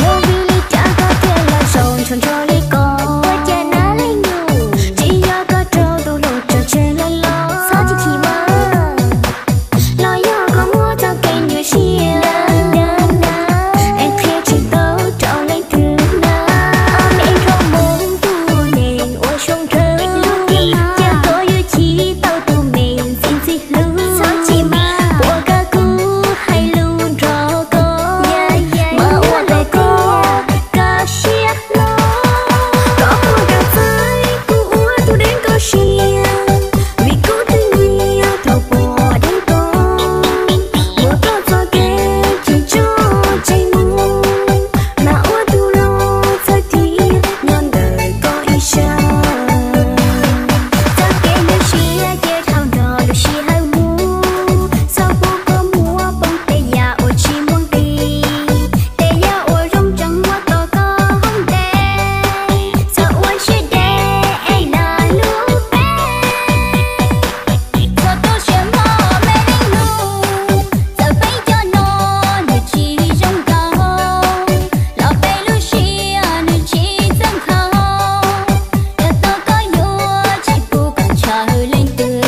Yog vim li cas koj thiaj los zaum ntsho ntsho li ko? Ua cas na leej nus, tsis yog koj raug tus hluas nraug tseg lawm los? Txhob chim chim mas. Los yog koj muab txoj kev nyuaj siab es qhia tsis tau rau leej twg na. Ob peb rau mus tus neeg ua zoo nraug, cas koj yuav chim tau tus me ntxim ntxim hlub. Txhob chim mas, puas koj kuv hais lus nrog koj, mas ua rau koj kaj siab hlo. Koj puas kam txais kuv ua tus deev koj siab, vim kuv twb nyiam thaum pom deev koj. Muab koj txoj kev chim tso tseg mus, mas ua tus los txhawj thiab nyob ntawm koj ib sab. Txoj kev nyuaj siab ces dhau nrog lub sij hawm mus, txhob pub koj muab poob tej yam uas tsis muaj nqis. Tej yam uas zoo tseem muab tom koj hoob tes, txhob ua siab deb es lag lub peb. Txhob tu siab mog me leej nus, txawm peb cov no nws tsis zoo nkaus, los peb lub siab nws tsis txawj nkhaus. Yog tau koj yuav tsis pub kom ntshaw leej twg.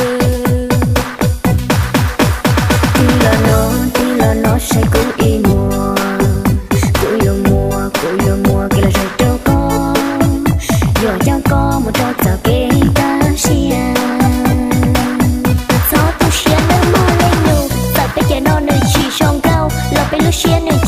Twb los no, twb los no saib kuv ib muag, kuv yuav muab, kuv yuav muab kev lom zem rau koj, yuav coj koj mus rau txoj kev kaj siab. Txhob tu siab nawb mog leej nus, txawm peb cov no nws tsis zoo nkauj los peb lub siab nws